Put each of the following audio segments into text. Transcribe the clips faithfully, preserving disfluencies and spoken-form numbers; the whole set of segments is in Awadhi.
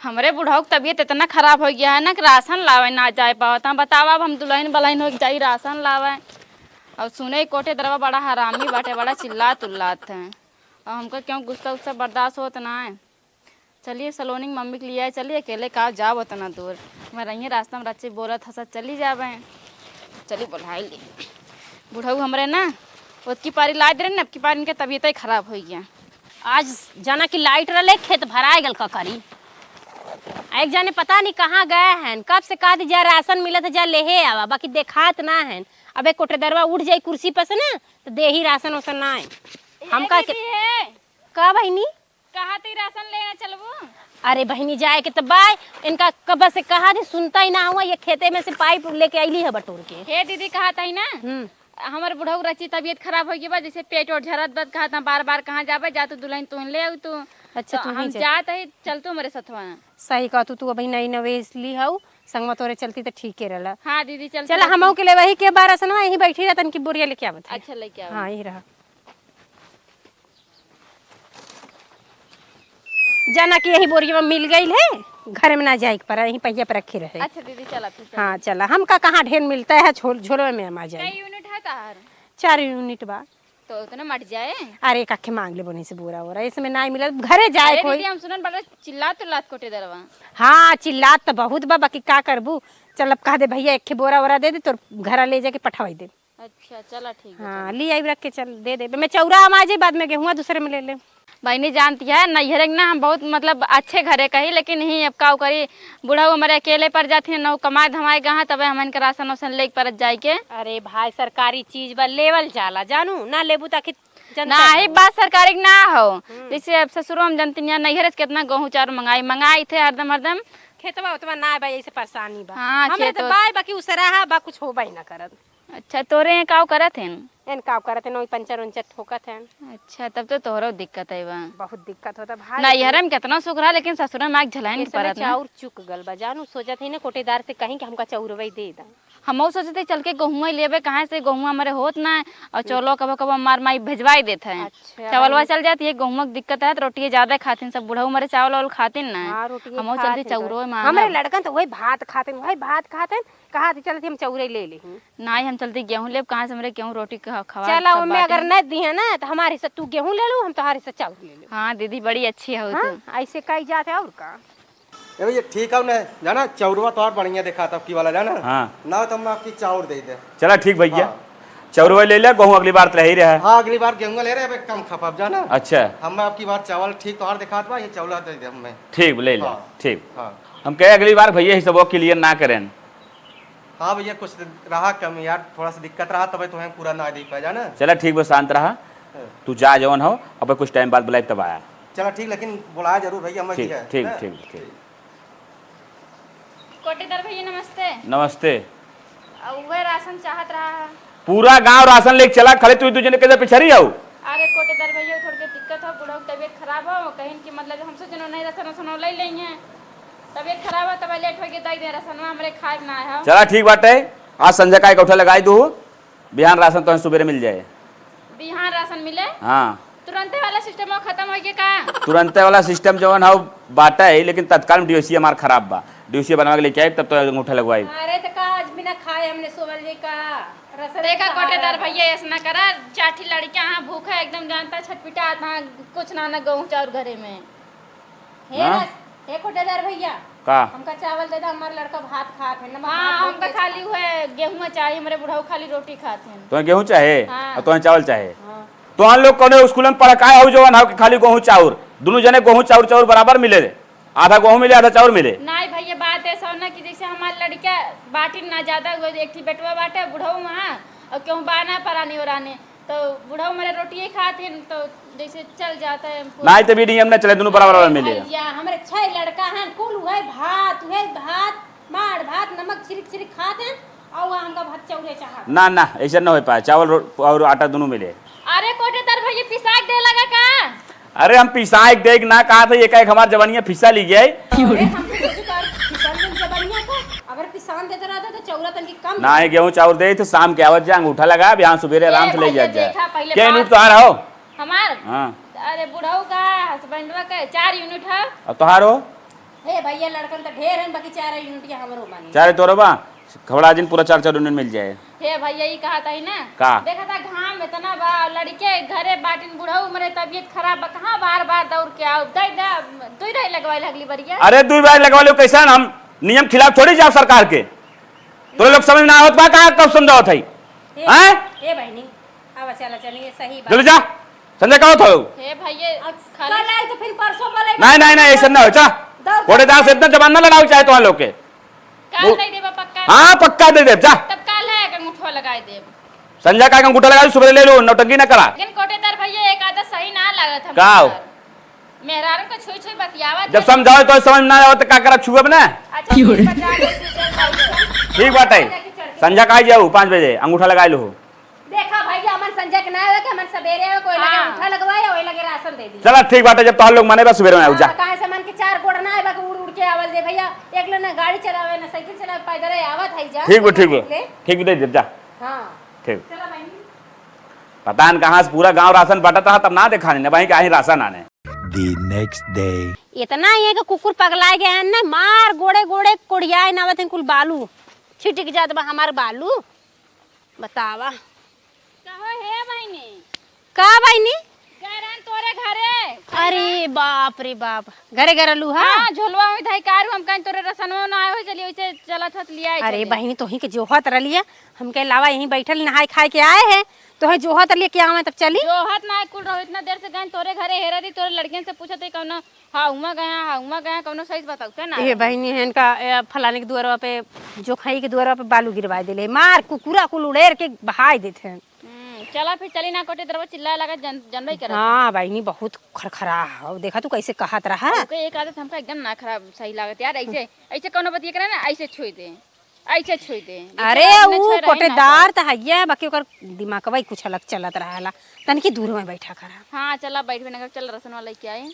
हमरे बुढ़ऊ के तबियत इतना खराब होइ गया है ना कि राशन लावे ना जाए पावत। हम बतावा, अब हम दुलहिन बलहिन होइ के जाई राशन लावे। और सुने कोटेदरवा बड़ा हरामी बाटे, बड़ा चिल्लात उल्लात है। और हमका क्यों गुस्सा उस्सा बर्दाश्त होत ना है। चलिए सलोनी के मम्मी के लियाए चलिए, अकेले का जाब उतना दूर। मैं रहिए रास्ता में रच्ची बोलत हंसत चली जाबे। चली बोलाई ली। बुढ़ऊ हमरे ना ओतकी पारी लाए दे रहे ना, अबकी पारी इनके तबियत ही खराब होइ गया। आज जाना कि लाइट रहले, खेत भराए गल का करी। आ एक जाने पता नहीं कहाँ गए हैं, कब से कहा दी जा राशन मिलत है, जा लेहे आवा, बाकी देखात ना है। अब एक कोटेदरवा उठ जाई कुर्सी पर से ना, तो देही राशन ओसन ना है। ए हमका के दीदी है। का बहिनी? कहा ती राशन लेना चलबू? अरे बहिनी, जाए के तो बाय, इनका कब से कहा दी, सुनता ही ना हुआ। ये खेते में से पाइप लेके आईली है बटोर के। हे दीदी, कहा ती ना, हम्म। हमर बुढ़ऊ रची तबियत खराब होइ गई बा, जैसे पेट ओट झरत बा, कहा था बार बार कहाँ जाबे, जा तू दुलहिन तुहिन ले आऊ तू। अच्छा, तो तू ही हम चल। जात ही, चल तू हमरे सथवा। सही कहा तू, तू अभी नई नवेसली हऊ, संगवा तोरे चलती तो ठीक के रहला। हाँ दीदी, चल चला, तू। हमहू के ले वही के बार राशनवा यहीं बैठी रहतन कि बोरिया लेके आवत है। अच्छा, लेके आवा। हाँ, यही रहा। जाना कि यही बोरिया में मिल गई है, घर में ना जाए के पड़ा, यहीं पहिया पर रखे रहे। अच्छा दीदी, चला फिर, चला। हाँ, चला, हमका कहाँ ढेर मिलता है, झोल-, झोलवे में हम आ जाए। कई यूनिट है तहार? चार यूनिट बा। तो उतना मट जाए। अरे, काखे मांग ले बोनी से बोरा ओरा, इसमें ना मिला, घरे जाए अरे कोई। दीदी, हम सुनन बड़ा चिल्लात उल्लात कोटेदरवा। हाँ, चिल्लात तो बहुत बा, बाकी का करबू। चल, अब कह दे भैया, एक ठे बोरा ओरा दे दे, तोर घरा ले जाके पठवाई दे। अच्छा, चला ठीक है, हाँ, चला। ले आई रख के, चल, दे दे। मैं चौरा हम आ जाई, बाद में गेहुआ दूसरे में ले ले। बहिनी जानती है, नैहरे के ना हम बहुत, मतलब, अच्छे घरे कही, लेकिन ही अब का करी, बुढ़ऊ हमरे अकेले पर जाती है, न कमाए धमाए गहा, तबे हमन के राशन ओसन लेके परत जाए के। अरे भाई, सरकारी चीज बा, लेवल जाला, जानू, ना लेबू त आखिर जनता नहीं, बात सरकारी के ना हो। हम्म। जैसे अब ससुरो हम जनती है, नैहरे से कितना गेहूं चाउर मंगाई, मंगाई थे हरदम, हरदम। खेतवा उतवा ना बा, यही से परेशानी बा। हाँ, हमरे खेत तो उत- बाय, बाकी उसराहा बा, कुछ होबा ही ना करत। अच्छा, तोरे यहाँ काव करत हन? एन काव करत हन, वही पंचर उंचर ठोकत हन। अच्छा, तब तो तोहरो दिक्कत है बा। बहुत दिक्कत होता भाई। नैहरे में कितना सुख रहा, लेकिन ससुरे में आग झलाइन के इस समय परत ना। चाउर चुक गल बा, जानू, सोचत है ना कोटेदार से कहीं कि हमका चौरवई दे दा। हमहू सोचत है चल के गेहुआ लेबे, कहाँ से गेहुआ हमरे होत ना है, और हम्म। चौलो कबो कबो हमार माई भेजवाई देत है। अच्छा, चावलवा भाई। चल जाती है, गेहुआ के दिक्कत है, तो रोटिये ज्यादा खातिन सब, बुढ़ऊ मरे चावल वावल खातिन ना। हाँ, रोटिये हमहू खात चलती हैं तो। चौरो में हमरे आनब। लड़कन तो वही भात खातिन, वही भात खातिन। कहा थी, चलती हम चौरे ले लेही। नाई, हम चलती गेहूं लेब, कहाँ से हमरे गेहूं रोटी ख-, खवा चला, सब ओमे बाटे। अगर न दिहे ना, तो हमारे से तू गेहूं ले लू, हम तुम्हारे से चाउर ले लेब। हाँ दीदी, बड़ी अच्छी हो हाँ, तू। ऐसे कही जात है और का। ए भैया, ठीक है ना, जाना, चौरवा तोहार बढ़िया देखा था, अबकी वाला, जाना। हाँ। ना तो हम आपकी चाउर दे दे। चला ठीक भैया, हाँ। चौरवा ले ले, गेहूं अगली बार तो ले ही रहा। हाँ, अगली बार गेहूं ले रहे, अब एक कम खपाब, जाना। अच्छा। हम आपकी बार चावल ठीक तोहार दिखात बा, ये चावल दे दे हमें। ठीक, ले ले, हाँ। ठीक। हाँ। हम कहे अगली बार भैया ही सब clear ना करें। हाँ भैया, कुछ रहा कम यार, थोड़ा सा दिक्कत रहा, तबे तुम्हें पूरा ना दे पाए, जाना। चला ठीक बा, शांत रहा। हाँ। तू जा जवन हो, अब कुछ time बाद बुलाए तब आया। चला ठीक, लेकिन बुलाया जरूर भैया, मैं ठीक, दिया है, ठीक, हाँ? ठीक, ठीक। कोटेदार भैया नमस्ते। नमस्ते। आ, उहे राशन चाहत रहा है। पूरा गांव राशन लेके चला, खाली तू दू जने कैसे पिछड़ी आऊ? अरे कोटेदार भैया, थोड़ के दिक्कत हो, बुढ़ऊ के तबियत खराब हो, कहीं कि मतलब हमसे जनो नहीं राशन वासन ले लेंगे। तबियत खराब हो, तब late हो गया, दे दे राशन, हमरे खाए के ना है। चला ठीक बाटे, आज संझा का इकट्ठा लगाई दू, बिहान राशन तोहन सुबेरे मिल जाए। बिहान राशन मिले? हाँ। तुरंते वाला system अब खत्म हो गया का? तुरंते वाला system जवन हौ बाटा है, लेकिन तत्काल में DOC हमार खराब बा। DOC बनवा के लेके आए, तब तो अंगूठा लगवाई। अरे तो का आज बिना खाए हमने सोवल जाई का? राशन देखा सहारा कोटेदार बा। भैया, ऐसा ना करा, चार ठी लड़कियां हैं, भूखा एकदम जानता, छटपिटात हैं, कुछ ना ना गेहूं चाउर घरे में। हे हाँ? रस-, हे कोटेदार भैया, का? हमका चावल दे दे, हमार लड़का भात खात है, नमक हाँ, भात बहुत हमका तेज खाली खात है। हुए गेहूं चाही, हमरे बुढ़ऊ खाली रोटी खात हैं। तुम्हें गेहूं चाहे? हाँ। और तुम्हें चावल चाहे? हाँ। तो हम लोग कौनो स्कूल में पढ़ के आए हो जवन हो कि खाली गेहूं चाउर, दोनों जने गेहूं चाउर, चाउर बराबर मिले, आधा गेहूं मिले, आधा चाउर मिले? नहीं भैया, बात ऐसा हो ना कि जैसे हमार लड़का बाटी ना ज्यादा, वो एक ठी बेटवा बाटे, बुढ़ऊ वहाँ, और केहू बाना परानी ओरानी, तो बुढ़ऊ मरे रोटिए खात हैं, तो जैसे चल जाता है हमको। नाई तो भी नियम ना चले, दोनों बराबर, बराबर मिले। भैया, हमरे छह लड़का हैं, कुल उहे भात, उहे भात, माड़ भात, नमक छिड़क छिड़क खात हैं, और वहाँ हमका भात चौरे चाहत। ना, ना, ऐसे ना हो पाए, चावल रो-, और आटा दोनों मिले। अरे कोटेदार भैया, पिसाक दे लगा का? अरे हम पिसाक दे ना कहा था, ये कहे हमार जवानिया फिसा ली गया है। अरे हम तो सोचे तो यार पिसान दिन जवानिया को, अगर पिसान देते रहता तो चौरा तन की कम ना, ये गेहूं चाउर दे, तो शाम के आवत जा, अंगूठा लगा, बिहान सुबेरे आराम से ले भैया, जात जा। देखा, पहले क्या बात यूनिट तोहार हो? हमार? हाँ। अरे बुढ़ऊ का, हस्बैंडवा का चार यूनिट है। और तोहार हो? हे भैया, लड़कन त ढेर हन, बाकी चार यूनिट के हमरो मांगे। चार तोरो बा, खबड़ा जिन पूरा चार चार यूनिट मिल जाए। हे भैया, ई कहत हई ना, का? देखत ह घाम एतना बा, लड़के घरे बाटिन, बुढ़ऊ मरे तबियत खराब बा, कहाँ बार बार दौड़ के आओ? दे दे, दुई राय लगवाई लगली बरिया। अरे दुई राय लगवा लो, कैसन हम नियम खिलाफ थोड़ी जाब सरकार के। तोरे लोग समझ ना आवत बा का, कब समझावत हई? हे, हैं? हे बहिनी, अब चला चली, ये सही बात। जल्दी जा, संजय का होत हो? हे भैया, अब खाली कल आई तो फिर परसों बोले। नहीं, नहीं, नहीं, ऐसा ना हो, जा। दौड़ कोटेदार से इतना जबान ना लड़ाओ चाहे तो लोग के। काल वो नहीं देबा पक्का? हाँ, पक्का दे देब, जा। तब काल है, एक अंगूठवा लगाए देब। संजय का एक अंगूठा लगा, सुबह ले लो, नौटंकी ना करा। लेकिन कोटेदार भैया, एक आदत सही ना लागत हमका। का हो? मेहरारू के छुई छुई बतियावत जब है। समझाओ तो समझ ना आवत, का करा, छुअब ना? अच्छा, ठीक बा, जा, जा, जा, जा। ठीक बात है। संजय का आई जाओ पाँच बजे, अंगूठा लगा लो। देखा भैया, हमन संजय के ना आवे के, हमन सबेरे आवे, कोई लगे हाँ। अंगूठा लगवाए, ओई लगे राशन दे दी। चला ठीक बाटे, जब तोहर लोग मने बा सुबेरे में आऊ जा। हाँ, काहे से हमन के चार गोड़ ना आवे कि उड़ उड़ के आवल दे भैया, एक ले ना गाड़ी चलावे, ना साइकिल चलावे, पैदल ही आवत है जा। ठीक बा, ठीक बा। ले। ठीक बा, दे देब जा। हाँ। ठीक। चला बहिनी। पता न कहाँ से पूरा गांव राशन बटत रहा, तब ना देखा नहीं, ना वहीं कहीं राशन आने। The next day। इतना ये कि कुकुर पगलाए गए हैं ना, मार गोड़े गोड़े कोड़ियाए ना आवत हैं कुल बालू, छिटिक जात बा हमार बालू। बतावा। कहो हे बहिनी। का बहिनी? गए रहन तोरे घरे। अरे बाप रे बाप, घरे गरलू हा? हाँ, झोलवा में धाई कारू, हम कहीं तोरे रसनवा ना आए हो, चलिए उसे चलत हत लिया अरे चले। बहिनी, तोही के जोहत रलिया, हमके अलावा यहीं बैठल नहाए खाए के आए हैं, तोहे जोहत रलिया क्या आवे तब चली? जोहत ना कुल रहो, इतना देर से गए तोरे घरे हेरा दी, तोरे लड़कियन से पूछत है कौनो हाँ, हुआं गया, हाँ, हुआं गया, कौनो सही से बताओ, क्या ना ए है? बहिनी, है इनका, ए, फलाने के दुआरवा पे, जोखाई के दुआरवा पे बालू गिरवाए देले। मार कुकुरा कुल उड़ेर के बहाए देते हैं। हम्म, चला फिर चली ना कोटेदरवा चिल्लाए लगा, जन-, जनबे करत है। हाँ, बहिनी, बहुत खरखरा है। देखा तू कैसे कहत रहा। ओके, एक आदत हमका एकदम ना खराब सही लागत यार, ऐसे, ऐसे कौनो बतिया करे ना, ऐसे छोड़ दे। ऐसे छोड़ दे। अरे, बेचारा अपने ऊ छोड़ रहे ना कोटेदार तो। त हइये, बाकी ओकर दिमागवा ही कुछ अलग चलत रहेला। तनकी दूर में बैठा करा। हाँ, चला बैठ भी ना कर, चल रसनवा लेके आए।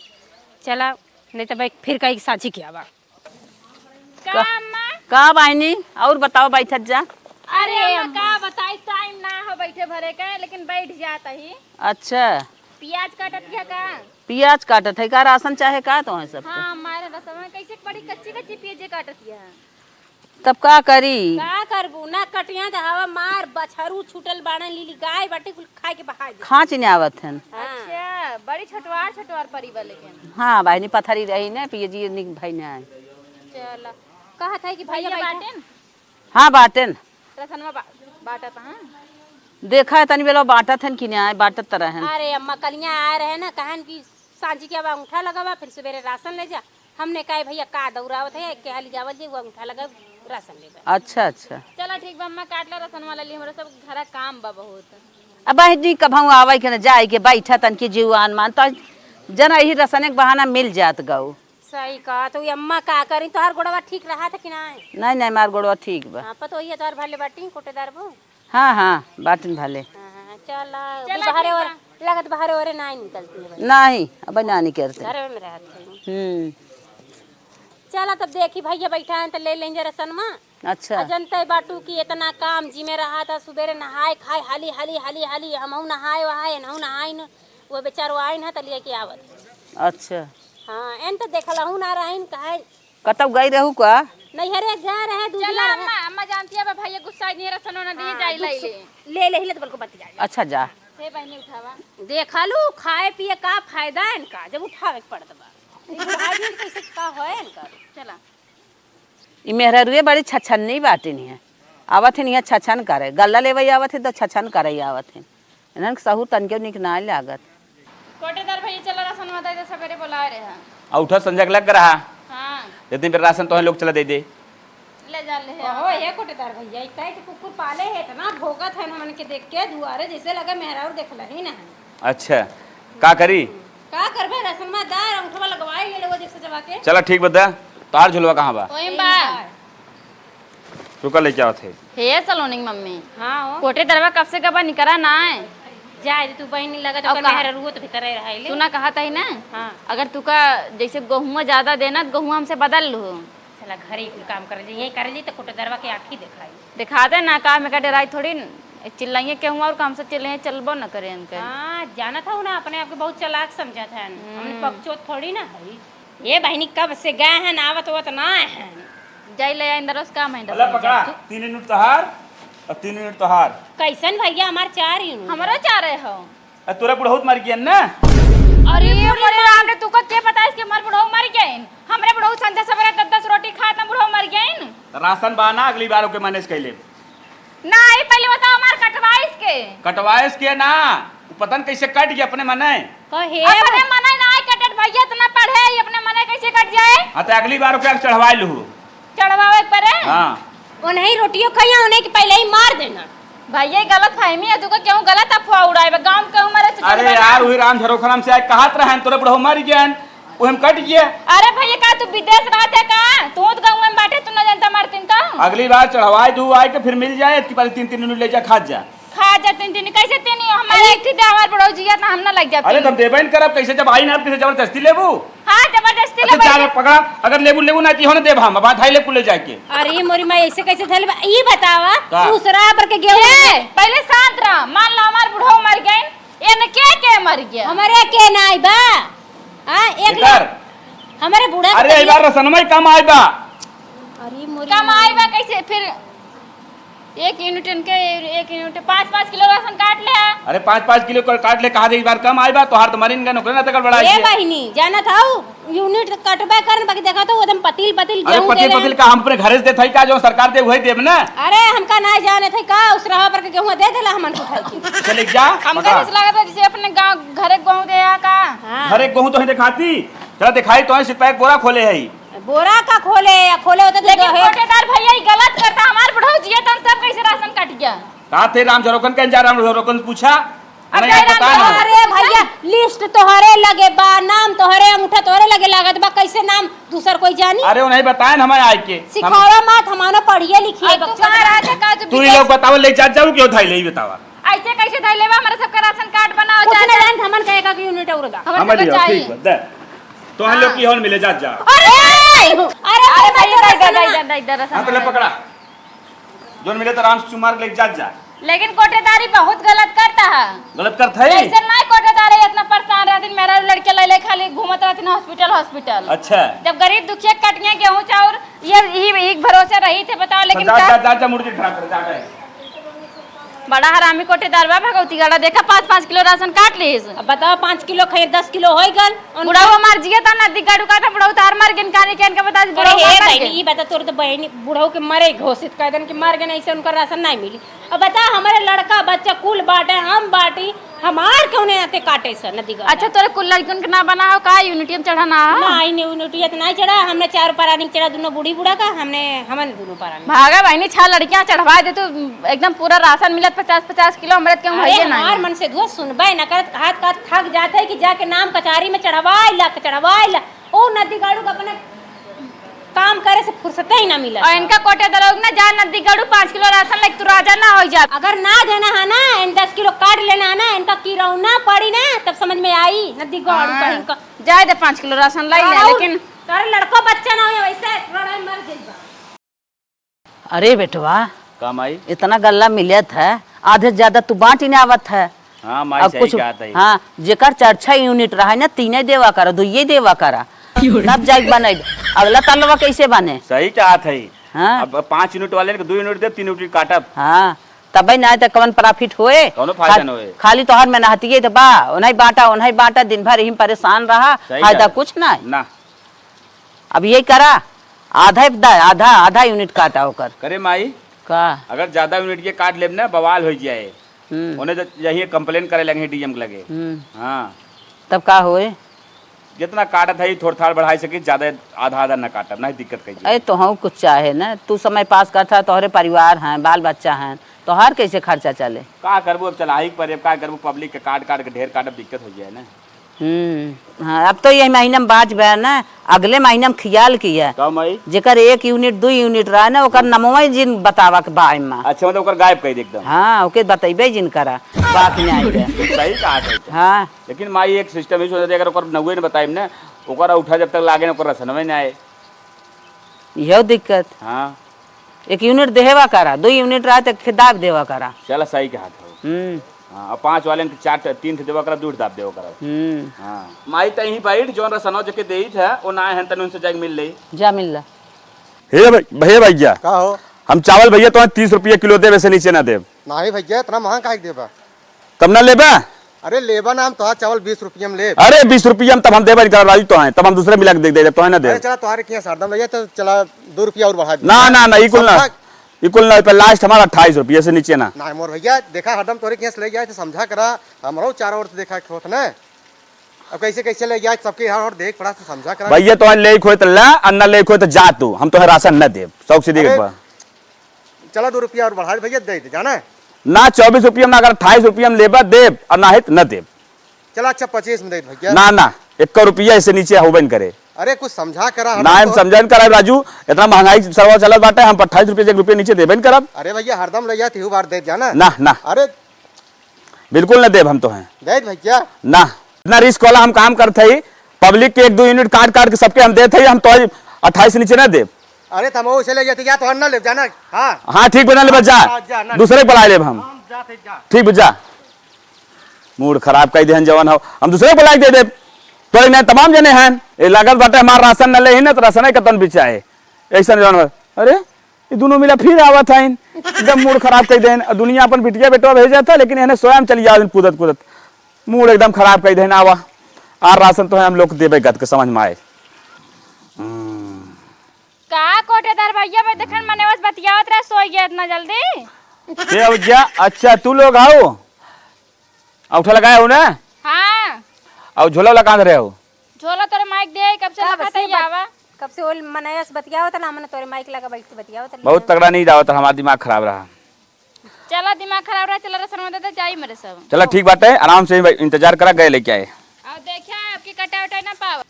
चला, नहीं तो भाई फिर कहीं साझी किया बा। का का, अम्मा? का बहिनी? और बताओ, बैठत जा। अरे अरे अम्मा, अम्मा। का बताई, टाइम ना हो बैठे भरे के, लेकिन बैठ जात ही। अच्छा। प्याज काटत हिया का? प्याज काटत है का? राशन चाहे का तो है सबके? हाँ, हमारे रसनवा कैसे बड़ी कच्ची कच्ची प्याजे काटत हिया। तब का करी? का करबू? ना कटिया त हवा मार, बछरू छूटल बाड़न, लीली गाय बाटे, कुल खाए के बहाए दे। खाँच ने आवत हन। हाँ। अच्छा, बड़ी छोटवार, छोटवार परी बा लेकिन। हाँ, बहिनी पथरी रही ने, पिए जी निक भई ने। चला। कहत है कि भैया भैया बैठा। बाटेन? हाँ, बाटेन। रसनवा बा-, बाटत, हाँ? देखा है, तनी बेलो बाटत हन कि नहीं आए, बाटत त रहन। अरे अम्मा, कलिया आए रहे ना, कहन कि सांझी के अब अंगूठा लगावा, फिर सवेरे राशन ले जा। हमने कहा, "भैया, का दौड़ावत है, एक के हाली जावल जे, वो अंगूठा लगा, राशन लेबे।" अच्छा, अच्छा। चला, ठीक बा, अम्मा, काट ला राशन वाला ली, हमरा सब घरा काम बा बहुत। अब बहिनी, कभऊ आवे के न जाए के, बैठा तन के जीव आन मान, तो जना यही राशन एक बहाना मिल जात गऊ। सही कहा, तो ये अम्मा का करी, तोहार गोड़वा ठीक रहा था कि ना? नहीं, नहीं, मार गोड़वा ठीक बा। हाँ, पतोहिया तोहार भले बाटी, कोटेदार बो? हाँ, हाँ, बाटिन भले। हाँ, चला, चला, बहरे ठीक और बा। लगत बहरे ओरे ना निकलती है भाई। नहीं, अब ना निकलते। घरे में रहत है। हम्म। चला, तब देखी भैया बैठा है तो ले लेंगे रसनमा। अच्छा। आ जनते बाटू कि इतना काम जिमे रहा था, सुबेरे नहाए खाए हाली, हाली, हाली, हाली, हमहू नहाए वहाए, एनहू नहाए न, वो बेचारो आइन है तो लेके आवत। अच्छा। हाँ, एन तो देखलहू ना रहीन, कहे कतौ गई रहू का? नैहरे जा रहे, दू चला दिन रहे। अम्मा, अम्मा जानती है, अब भैया गुस्सा नहीं है, रसनो ना दिए, हाँ, जाई दुख लाई सुख ले। ले, ले, ले, तो बल्कि बच जाए। अच्छा, जा। हे बहिनी उठावा। देखा लू, खाए पिए का फायदा है इनका, जब उठावे के पड़त बा। ई बुढ़ा जी कैसे का होए इनका? चला। ई मेहरारुए बड़ी छछन्नी बाटिन है। आवत है, यहाँ छछन करे। गल्ला लेवे आवत है, तो छछन करे आवत है। इन्हन के सहूर तनिको निक नाय लागत। कोटेदार भैया, चला राशन वादा दे, सवेरे बोलाए रहे हैं। आ उठा संजय के लग रहा। हाँ। जितनी बेर राशन तोहे लोग चला दे दे। ले जा, ले आ। ओहो, ये कोटेदार भैया, ई काहे के कुकुर पाले है, इतना भोगत है हमन के देख के दुआरे, जैसे लगे मेहरारू देखला ही ना है। अच्छा, का करी? का करबे, राशन में दार, अंगूठवा लगवाए ले लो, जैसे जवा के। चला ठीक बता, तार झुलवा कहाँ बा? ओही बा। रुका, लेके आवत है। हे सलोनी की मम्मी। हाँ हो। कोटेदरवा कब से गबा निकरा ना है? जाए दे तू बहिनी, लगत अब ओकर का? मेहरारू तो भीतर रहे ले। सुना, कहत ही ना, हाँ। अगर तू का जैसे गहुआ ज्यादा देना तो गहुआ हमसे बदल लो। साला घरे ही कुल काम कर ले, यही कर ले तो कोटेदरवा के आँखी देखाई। दिखा दे ना, का में का डेराई थोड़ी न, चिल्लाइए के हुआ और का हमसे चिल्लाइए, चलबो न करे इनके। हाँ, जानत हूँ ना, अपने आप के बहुत चालाक समझत हन। हम्म। हमने पकचोत थोड़ी ना हई। ए बहिनी, कब से गए हैं, आवत होत ना है। जाई ले आई, इंदरस का महीना अल्लाह से पकड़ा, जाके। तीन यूनिट तोहार और तीन यूनिट तोहार। कैसन भैया, हमार चार यूनिट। हमरो चार है हो। आ, तोरा बुढ़ऊ मर गया ना? अरे मोरे राम रे, तुका के बताइस कि हमार बुढ़ऊ मर गइन? हमरे बुढ़ऊ संझा सवेरे दस दस रोटी खात ना बुढ़ऊ मर गइन। राशन बा ना, अगली बार ओके मैनेज कर लेब। ना, ई पहले बताओ हमार कटवाइस के? कटवाइस के ना, उ पता न कैसे कट गया अपने मने। कहे अपने मने ना कटत भैया, इतना पढ़े ही, अपने मने कैसे कट जाए? हाँ, तो अगली बार ओके चढ़वाई लूँ। चढ़वावे के परे? हाँ। उन्हें रोटियों खाइया, उन्हें के पहले ही मार देना। भैया, ई गलत फहमी है, तुका केहू गलत अफवाह उड़ाए बा, गाँव में केहू मरे से अरे झगड़ा यार, ना। वही राम झरोखा नाम से आज कहत रहन, तोरे बुढ़ऊ मर गया, वो हम कट गया। अरे भैया, का तू विदेश रहत है का? तू तो गाँव में बैठे, तू ना जानता मारतीन तो। अगली बार चढ़वाई दू आए के फिर मिल जाए, इतनी पहले तीन तीन यूनिट ले जा, खा जा। खा जा तीन तीन, कैसे तीन? हमारे अरे एक थी तो हमार बुढ़ऊ जिया ना, हम ना लग जाते। अरे, तब देबे न करब, कैसे जब आई ना, आप कैसे जबरदस्ती लेबू? हाँ, जबरदस्ती अच्छा, लेबे। जा रे, पकड़ा, अगर लेबू, लेबू ना, तो इहो ना देब हम, अब हाथ ले कुल ले जाके। अरे मोरी माई, ऐसे कैसे धइले बा? ई बतावा, का? दूसरा पर के गेहूं ए, पहले शांत रह। मान लो हमार बुढ़ऊ मर गए, एनके के मर गया? हमरे के नाई बा। हाँ, एक एकर? लाख। हमरे बूढ़ा के अरे, तबियत ई बार रसनमा कम आइ बा। अरे मोरी कम माई। आइ बा कैसे फिर? एक यूनिट इनके, एक यूनिट पाँच पाँच किलो राशन काट ले। अरे पाँच पाँच किलो कर काट ले, कहा दे इस बार कम आइ बा, तोहार तो मरिन गए, नौकरी ना तकड़ बड़ा ए है। बहिनी, जानत हऊ, यूनिट कटबे करन, बाकी देखा तो एकदम पतिल पतिल अरे गेहूं पतिल देले। पतिल का हम अपने घरे से देत हई का, जो सरकार दे वही देब ना। अरे हमका ना जानत हई का, उस रहा पर के गेहूं दे देला हमन को खाई के। चले जा, हमका पकड़ा। ऐसा लागत है जैसे अपने गाँव घरे गेहूं दे आ का। हाँ। घरे गेहूं तो ही दिखाती, चला दिखाई तो है, सिर्फ एक बोरा खोले है। बोरा का खोले या खोले होते तो लेकिन दहेज कोटेदार भैया, ई गलत करता, हमार बुढ़ऊ जिए तो हम सब कैसे राशन कट गया? का थे राम झरोकन के जा, राम झरोकन पूछा, अब नहीं जाए आप राम बता ना। झरोकन अरे भैया, लिस्ट तोहरे लगे बा, नाम तोहरे, अंगूठा तोहरे लगे लागत बा, कैसे नाम दूसर कोई जानी? अरे उन्हें बताए ना, हमारे आए के हम सिखावा मत, हमारा पढ़िए लिखिए अब तू बच्चा कहाँ बना। रहा था, का तू तू ही विदेश लोग बतावा, ले जा जाऊ क्यों था, ले ही बतावा। ऐसे कैसे धइले बा, हमारे सबका राशन कार्ड बनाओ, कुछ चाहे ना जान, हमन कहे का कि यूनिट और दा। हमारे हमारे सबका लिए, चाहिए। ठीक बा, दे। तो हम लोग हाँ। की हॉल में ले जा, जा। अरे! अरे, अरे, भाई, भाई, दे, दे, दे, दे, दे, दे, हाँ, पहले पकड़ा। जोन मिले तो आराम से चुमार लेके जा, जा। लेकिन कोटेदारी बहुत गलत करता है। गलत करता है? ऐसे नहीं कोटेदारी इतना परेशान रहती, मेरा लड़के ले ले खाली घूमत रहती ना हॉस्पिटल, हॉस्पिटल। अच्छा। जब गरीब दुखिया कट गए गेहूं चाउर, ये, ये, ये भरोसे रही थे, बताओ, लेकिन जा, का जा, जा, जा, मुर्गी खराब कर, जा, जा। बड़ा हरामी कोटेदार बा भगवती गड़ा, देखा पाँच पाँच किलो राशन काट लीस। अब बताओ, पाँच किलो खाई, दस किलो होई गल। उनका बुढ़ऊ हमार जिए ता नदी गड़ू का था, बुढ़ऊ तार मर गिन कानी के इनका बता दी, अरे बुढ़ऊ हे मार बहनी, के। ई बता तोर तो बहनी बुढ़ऊ के मरे घोषित कर देन कि मर गए, ऐसे उनका राशन नहीं मिली। अब बता, हमारे लड़का बच्चा कुल बाटे, हम बाटी, हमार कौने नाते काटे से नदी गड़ा? अच्छा, तोरे कुल लड़कियन के ना बना हो का, यूनिटी में चढ़ा ना हो? नहीं, नहीं, यूनिटी तो नहीं चढ़ा, हमने चार परानी के चढ़ा, दोनों बूढ़ी बूढ़ा का, हमने, हमन दोनों परानी। भागा बहनी, छह लड़कियां चढ़वा दे तू, एकदम पूरा राशन मिलत पचास पचास किलो, हमरे के अरे भैया ना हमार है। मन से दुआ सुनबे न करत, कहत कहत थक जात है कि जाके नाम कचहरी में चढ़वाई ला, चढ़वाई ला। ओ नदी गाड़ू का अपने काम करे से फुर्सते ही ना मिला। और इनका कोटेदार लोग ना जा नदी गाड़ू पाँच किलो राशन लेके तू राजा ना हो जा। अगर ना देना है ना, इन दस किलो काट लेना है ना, इनका किरौना पड़ी ना, तब समझ में आई नदी गाड़ू का हाँ। इनका। जाए दे पाँच किलो राशन लाई ले, और लेकिन तारे लड़को बच्चा ना हो, वैसे लड़ाई मर गई बा। अरे बेटवा, का माई? इतना गल्ला मिलत है, आधे से ज्यादा तू बाँट ही ना आवत है। हाँ माई, अब सही कुछ, कहत है। हाँ, जेकर चार छह यूनिट रहा है ना, तीने देवा करा, दुइये देवा करा, तब जाइके बने। अगला तलवा कैसे बने? सही कहत है। हाँ। अब पाँच यूनिट वाले के दो यूनिट दे, तीन यूनिट काटब। हाँ, तबे ना तो कवन प्रॉफिट होए? कौनो फायदा खा-, न होए। खाली तोहर मेहनतिये तो बा, ओनही बाँटा, ओनही बाँटा, दिन भर यही परेशान रहा, सही फायदा कहत। कुछ ना। ना। अब यही करा, आधा ही दा-, आधा, आधा यूनिट काटा ओकर। करे माई, का? अगर ज्यादा यूनिट के काट लेब ना, बवाल हो जाए। हम्म। ओने तो यही कंप्लेन करे लगे डीएम के लगे। हम्म। हाँ। तब का होए? जितना काटत है, थोड़ थाड़ बढ़ाई सकी, ज्यादा आधा आधा ना काटब, नहीं दिक्कत कही। अरे तो हम कुछ चाहे ना, तू समय पास करता, तोहरे परिवार हैं, बाल बच्चा हैं, तोहार कैसे खर्चा चले? का करबू, अब चलाही के परे, अब का करबू, पब्लिक के काट काट के ढेर काटब, दिक्कत हो जाए ना। हम्म, हाँ, अब तो यही महीना में बाँच बा ना, अगले महीना में खियाल किया। का माई? जेकर एक यूनिट, दू यूनिट रहा ना, ओकर नमवा जिन बतावा के बा एमा। अच्छा, मतलब ओकर गायब कर दे एकदम। हाँ, ओके बतैबे जिन करा, बात में आई है। सही कहा था। हाँ। लेकिन माई एक सिस्टम ही सोचा, अगर ओकर नउए न बताइब ना, ओकर उठा जब तक लागे ना, ओकर रसनवे ना आए। यह दिक्कत। हाँ। एक यूनिट देहेवा करा, दो यूनिट रहा तो खेदाब देवा करा। चला, सही कहा था। हम्म। हाँ, अब पाँच वाले के चार ठ-, तीन ठे देवा करब, दू ठे दाब देवा करब। हम्म। हाँ। माई, तहीं बैठ, जौन रसनवा जेके देइत है, वो ना है, तनी उनसे जाके मिल ले। जा मिल ला। हे भाई, हे भैया, का हो? हम चावल भैया तोहे तीस रुपया किलो देब, ऐसे नीचे ना देब। नाही भैया, इतना महंग काहे के देबा? तब ना लेबा? अरे लेबा ना, हम तोहार चावल बीस रुपया में लेब। अरे बीस रुपया में तब हम देबे नहीं करब राजू तोहे, तब हम दूसरे मिला के दे, दे, तोहे ना देब। अरे चला, तोहारे के यहाँ सरदम भैया, तो चला दो रुपया और बढ़ा दे। ना, ना, ना, ई कुल ना। समझा? ई कुल ना, पे last हमारा अट्ठाईस रुपया से नीचे ना। ना मोर भैया, देखा हरदम तोरे के यहाँ से ले जाए तो समझा करा, हमरो चारों ओर से देखा के होत ना। अब कैसे कैसे ले जाए, सबके हर ओर देख पड़ा से समझा करा। भैया तोहे लेक होए तो ला, और ना लेक होए तो जा तू, हम तोहे राशन न देब, शौक से देख अरे, एक बार। चला दो रुपया और बढ़ा दे भैया, दे दे, जाना है? ना, चौबीस रुपया में ना, अगर अट्ठाईस रुपया में लेबा देब, और ना है तो न देब। चला अच्छा, पच्चीस में दे दे भैया। ना, ना, एक रुपया ऐसे नीचे होबे न करे। अरे कुछ समझा करा, ना, हरदम हम तो समझा न कराए राजू, इतना महंगाई सरवा चलत बाटे, हम अट्ठाईस रुपया से एक रुपया नीचे देबे न करब। अरे भैया, हरदम ले जाती हूँ बार दे जाना। ना, ना। अरे बिल्कुल ना देब हम तोहे। दे दे भैया। ना, इतना risk वाला हम काम करत हई, public के एक दो यूनिट काट काट के सबके हम देत हई, हम तो अट्ठाईस से नीचे ना देब। अरे तमो उसे ले जाते या तो हम ना ले जाना। हाँ। हाँ, ठीक बना लेबा, जा। हाँ, जा, ना। दूसरे के बुला लेब हम। हम जाते जा। ठीक बा, जा। मूड खराब कई देहन जवन हो, हम दूसरे के बुला के दे देब। तोरे ना तमाम जने हैं, ये लागत बाटे हमार राशन न ले ही ना तो राशन कतन बिचाए। ऐसा जवन हो। अरे, ये दोनों मिला फिर आवत हैं, एकदम मूड खराब कई देहन। दुनिया अपन बिटिया बेटवा भेजा था, लेकिन इन्हें स्वयं चली जाओ कूदत कूदत। मूड एकदम खराब कई देहन। आवा, आर राशन तो है हम लोग देबे गत के समझ में आए। हम्म। का कोटेदार भैया, भाई देखन मने बस बतियावत रहे, सोई गया इतना जल्दी। के हो जा? अच्छा, तू लोग आओ, औठा लगाए हो ना? हाँ। और झोला वाला कहाँ धरे हो? झोला तोरे माइक दे, कब से कब लगा से था बत-, आवा? कब से ओल मनयस बतियावत ना, हमने तोरे माइक लगा बैठ के बतियावत ना। बहुत तगड़ा नींद आवत रहा, हमारा दिमाग खराब रहा। चला, दिमाग खराब रहा, चला, रसन में दे दे, जाई मेरे सब। चला, ठीक बाटे, आराम से इंतजार करा, गए लेके आए। अब देखिया, आपकी कटाई उटाई ना पावा।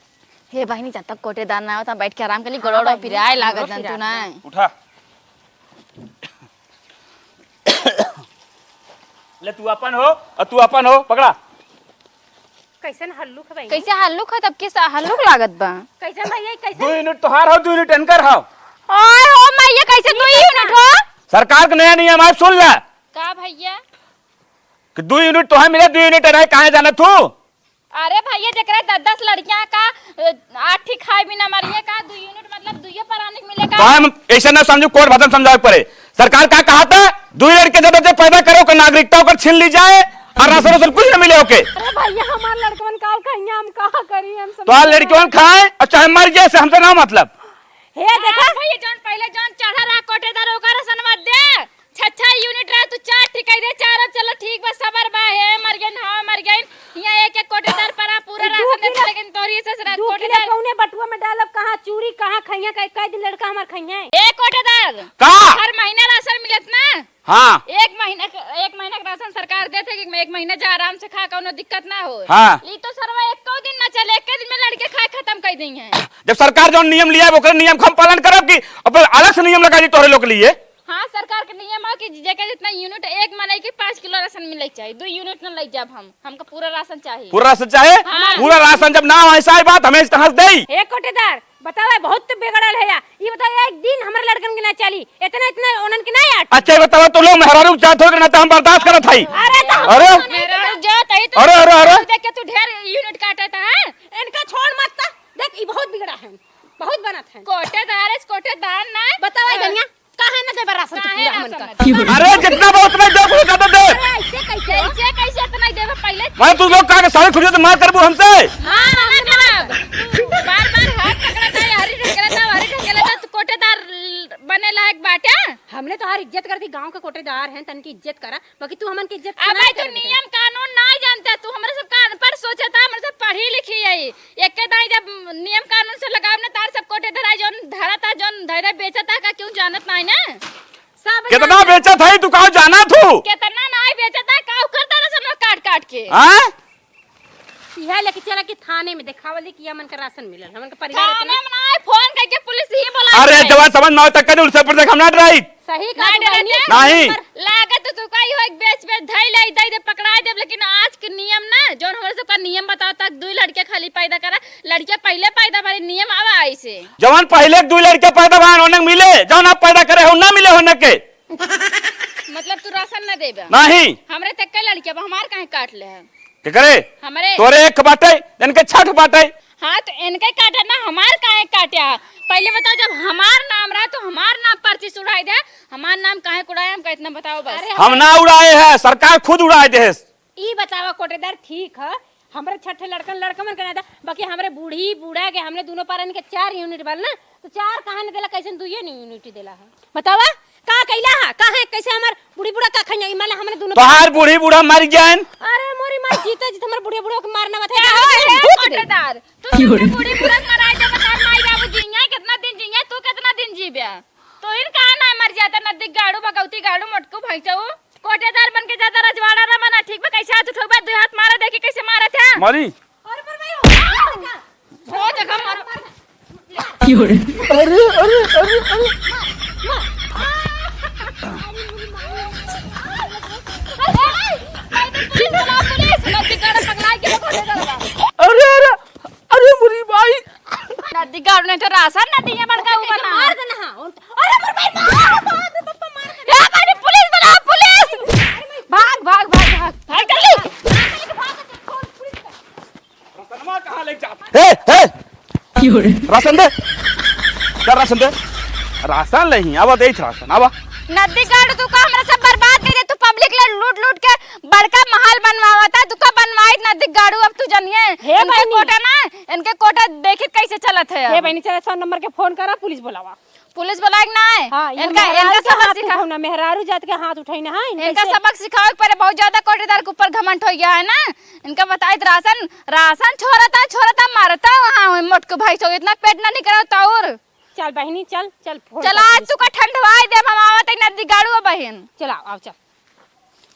हे बहिनी, जब तक कोटेदार ना आवत, बैठ के आराम कर ली, हाँ गोड़ ओड़ बहिनी, पिराए लागत गोड़ जन तू पिरात ना। बा। उठा। ले, तू अपन हो और तू अपन हो, पकड़ा। कैसन हल्लुक है बहिनी? कैसे हल्लुक है? तब किस हल्लुक लागत बा? कैसन भैया, कैसन? दो यूनिट तोहार हो, दो यूनिट इनकर हो। आय हो मैया, कैसे दो यूनिट हो? सरकार के नया नियम आए, सुन ले। का भैया? कि दो यूनिट तोहे मिले, दो यूनिट नहीं, कहाँ जाना तू? अरे भैया, जेकरा दस दस लड़कियां का, अ, आठ ही खाए बिना मरिए का, दो यूनिट मतलब दुइये परानी के मिले का? तो हम ऐसे ना समझू, कोर्ट भाषा में समझावे के पड़े। सरकार का कहा था, दो लड़के जब जब पैदा करे, ओकर नागरिकता ओकर छीन ली जाए और राशन वासन कुछ ना मिले ओके। अरे भैया, हमार लड़कवन का कहिया, हम कहा करी, हम समझ तो लड़कवन खाए और चाहे मर जाए, से हमसे ना मतलब। हे देखा? हाँ भैया, जौन पहले जौन चढ़ा रहा कोटेदार, ओकर राशन मत दे। छह छह यूनिट रहे, तू चार ठे कह दे, चार। अब चलो ठीक बा, सबर बा, हे मर गइन, हाँ मर गइन। यहाँ एक एक कोटेदार परा पूरा दू राशन देता, किलो, लेकिन तोरी से सरा दू किलो कोटेदार। कौने बटुआ में डालब, कहाँ चूरी, कहाँ खइया, कई, कई दिन लड़का हमार खइया। ए कोटेदार, का? हर महीना राशन मिलत ना? हाँ। एक महीना क-, एक महीना का राशन सरकार देत है कि एक महीना जा आराम से खा, कौनो दिक्कत ना हो। हाँ। ई तो सरवा एको दिन ना चले, एक दिन में लड़के खाए खत्म कर दी हैं। जब सरकार जौन नियम लिया है, ओकर नियम हम पालन करब कि अपन अलग से नियम लगा दी तोहरे लोग के लिए? हाँ, सरकार के नियम है कि जेकर जितना यूनिट, एक मनई के पाँच किलो राशन मिले के चाहिए, दो यूनिट न ले जाब हम, हमका पूरा राशन चाहिए। पूरा राशन चाहे? हाँ। पूरा राशन जब ना हो, ऐसा ही बात, हमें इतना हंस देई। हे कोटेदार, बताओ, बहुत बिगड़ल है या। ये बताओ, एक दिन हमारे लड़कन के ना चली, इतना, इतना उन्हन के ना यार। अच्छा, ये बताओ, तू लोग मेहरारू जात हो कि ना, तो हम बर्दाश्त करत हई। अरे, तो अरे। मेहरारू जात हई, तो अरे, अरे, अरे। देख के तू ढेर यूनिट काटत है। इनका छोड़ मत, ता। देख, ये बहुत बिगड़ा है, बहुत बनत है। कोटेदार है, कोटेदार ना। बताओ, हाँ। धनिया, काहे ना देबे राशन तू काहे पूरा ना हमन का? समझ? अरे, जितना बहुत मैं दे, पूरा कर दे। अरे, ऐसे कैसे हो? ऐसे कैसे इतना ही देबे पहले? मैं तू लोग कहा के सारे खुरिया तो मार करबू हमसे। हाँ, ना करब। तू बार-बार हाथ पकड़ता है, हरी ढकेलता, हरी ढकेलता, तू कोटेदार बने लायक बाटे। हमने तोहार इज्जत कर दी, गांव के कोटेदार हैं, तन की इज्जत करा, बाकी तू हमन की इज्जत अब ना भाई, तू करबे। नियम कानून ना जानता, तू हमरे सब का अनपढ़ सोचता, हमरे सब पढ़ी लिखी है। एके दाई जब नियम कानून से लगाव ना, तार सब कोटेदार है, जौन धरता, जौन धरे बेचता, का क्यों जानत नाई ना? सब कितना जाने। बेचत है, तू का जानत हू? कितना नाई बेचता, का करता रसन काट काट के? हाँ? इहे लेके चला कि थाने में देखावल कि हमन का राशन मिलल, हमन का परिवार थाने इतना में नाई, फोन करके पुलिस ही बुला अरे, ले। जवान समझ में आवत, कदे उनसे पर देख, हम ना डराई। सही ना कहा तू डराते? बहिनी। नहीं। लागत तो तू का ही हो, एक बेच बेच धई ले, दे दे, पकड़ा दे, लेकिन आज के नियम ना, जौन हमरे सबका नियम बतावत, दुई लड़के खाली पैदा करा, लड़के पहले पैदा भरे, नियम आवा ऐसे। जवन पहले दुई लड़के पैदा भरे, उन्हें मिले, जवन आप पैदा करे हो, ना मिले हो, न के। मतलब तू राशन न देबा? नहीं। हमरे तक के लड़किया बा, हमार काहे काट ले है? केकरे? हमरे। तोरे एक बाटे, इनके छठ बाटे। हाँ, तो इनके काटे ना, हमार काहे काटे है? पहले बताओ, जब हमार नाम रहा तो हमार नाम पर्ची से उड़ाई दे, हमार नाम काहे के उड़ाए, हमका इतना बताओ बस। अरे हम ना उड़ाए हैं, सरकार खुद उड़ाए दे है। ई बतावा कोटेदार, ठीक ह, हमरे छठे लड़कन लड़कमन के ना दा, बाकी हमरे बूढ़ी बूढ़ा के, हमरे दुनो पारन के चार यूनिट बल ना, तो चार कहाँ न देला, कैसे दुइये न यूनिट देला ह? बतावा, का कैला ह? का है, कैसे हमार बूढ़ी बूढ़ा का खइया? ई माला हमरे दुनो तोहार बूढ़ी बूढ़ा मर गयन। अरे मोरी माई, जीते जीते हमर बूढ़े बूढ़ा के मारना बता। का हो रे भूत दे। कोटेदार, तू की हो रे? सबके बूढ़ी बूढ़ा के मराई दे, बता माई बाबू जिया, कितना दिन जिया, तू कितना दिन जीबे? तो इन कहा ना मर जाता, नदी गाड़ू, भगवती गाड़ू, मोटकू भैंसऊ। कोटेदार बन के ज्यादा रजवाड़ा ना बना, ठीक बा? कैसे हाथ उठौबा, दो हाथ मारा, देखी कैसे मारत है। मारी। अरे पर भाई, हो देखा मारो। की हो रे? अरे, अरे, अरे, अरे। पुलिस बुला, पुलिस, नदी गाड़ू पकड़ा के कोटेदार बा। अरे, अरे, अरे मोरी माई। नदी गाड़ू नहीं तो राशन न दिया बड़का ऊ बना। मार देना, हाँ। अरे मोर भाई, मार, मार, मार, मार, मार। ए भाई, पुलिस बुलाओ, पुलिस। भाग, भाग, भाग, भाग। भाग जल्दी। राशनवा कहाँ ले जात? ए, ए। की हो रे? राशन दे। का राशन दे? राशन नहीं, आवा दे राशन, आवा। नदी गाड़ू तू का हमरा सब बर्बाद कर दे, तू पब्लिक ले लूट लूट के बड़का महल बनवावता, तू का बनवाई नदी गाड़ू, अब तू जानिए। हे इनके बहिनी। कोटा ना, इनके कोटा देखित कैसे चलत है हे अब। बहिनी, चला सौ नंबर के फोन करा, पुलिस बुलावा। पुलिस बुलाए के ना है। हाँ, ये इनका, मेहरारू इनका के सबक हाथ सिखा उठाओ ना, मेहरारू जात के हाथ उठाई ना, हाँ, इनका इनका से सबक सिखावे के पड़े, बहुत ज्यादा कोटेदार के ऊपर घमंड हो गया है ना। इनका बताइत राशन, राशन छोड़ता, छोड़ता, मारता वहाँ मोटकू भैंसो, इतना पेट ना निकलता और। चल बहिनी, चल, चल, फोन चला, कर आज पुलिस तू का ठंडवाई देब, हम आवत है नदी गाड़ू बहिन। चला, आओ, चल।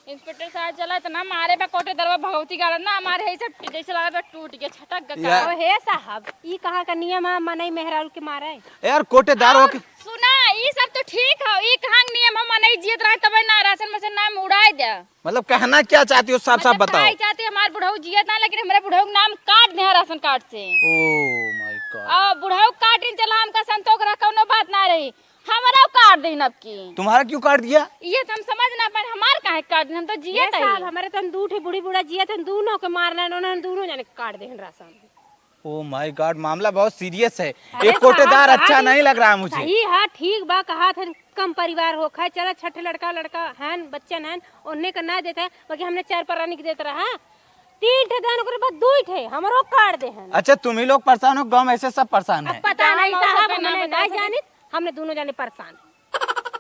इंस्पेक्टर साहब, चला, इतना मारे बा कोटेदरवा भगवती गाड़न ना, हमारे यही से जैसे लगा बा टूट गया, छटक गया या का। ओ हे साहब, ई कहाँ का नियम है, मनई मेहरारू के मारे? यार, कोटेदार हो और के सुना, ई सब तो ठीक है, ई कहाँ का नियम है, मनई जियत रहे तबे ना राशन में से नाम उड़ाए दे। मतलब, कहना क्या चाहती हो, साफ साफ मतलब, बताओ। का चाहती, हमार बुढ़ऊ जियत ना, लेकिन हमरे बुढ़ऊ के नाम काट दे राशन कार्ड से। Oh my God। आ, बुढ़ऊ काटिन चला, हमका संतोष रहा, कौनो बात ना रही, हमरा काट देन अब की। तुम्हारा क्यों काट दिया? ये तो हम समझ ना पाए, हमार काहे काट देन, हम तो जिए ये साहब, हमारे तो हम दू ठे बूढ़ी बूढ़ा जिए थे, दोनों के मारना, उन्होंने दोनों जने के काट देन राशन। Oh my God, मामला बहुत serious है। अरे एक कोटेदार साहब, अच्छा सही, नहीं लग रहा है मुझे। सही है, ठीक बा, कहा थे कम परिवार हो खाए, चला छठे लड़का, लड़का हन, बच्चन हन, उन्हें का ना देता है, बाकी हमने चार परानी के देता रहा, तीन ठे देन, ओकरे बाद दुई ठे, हमरो काट देहन। अच्छा, तुम ही लोग परेशान हो, गाँव में ऐसे सब परेशान अब हैं? पता नहीं गाँव में साहब, सब हमने ना नहीं पता जानित, हमने दोनों जाने परेशान।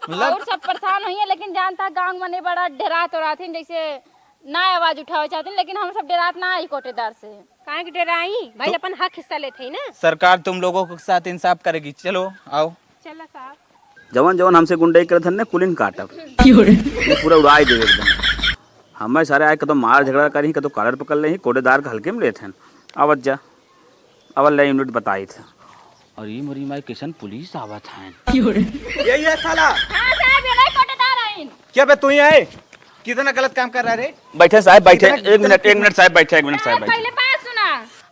मतलब और सब परेशान होइए, लेकिन जानता गाँव में नहीं बड़ा डेरात ओरात हैं, जैसे ना आवाज उठावे चाहते हैं, लेकिन हम सब डेरात ना आई कोटेदार से। काहे के डेराई? भाई तो अपन हक हिस्सा लेते हैं ना। सरकार तुम लोगों के साथ इंसाफ करेगी। चलो, आओ। चला साहब। जवन जवन हमसे गुंडई करत हन ने, कुलिन काटब। ये पूरा उड़ाई देब एकदम। हमें सारे आए कतो मार झगड़ा करी, कतो कॉलर पकड़ लेही, कोटेदार के हल्के में लेत हन। आवत जा, आवत ले यूनिट बताई थे। अरे मोरी माई, कैसन पुलिस आवत हन। यही है साला। हाँ साहब, ये नहीं कोटेदार आइन। क्या बे, तू ही आए? कितना गलत काम कर रहा है रे? बैठे साहब, बैठे। कितना एक मिनट, एक मिनट साहब, बैठे, एक मिनट साहब, साहब, बैठे। पहले बात सुना।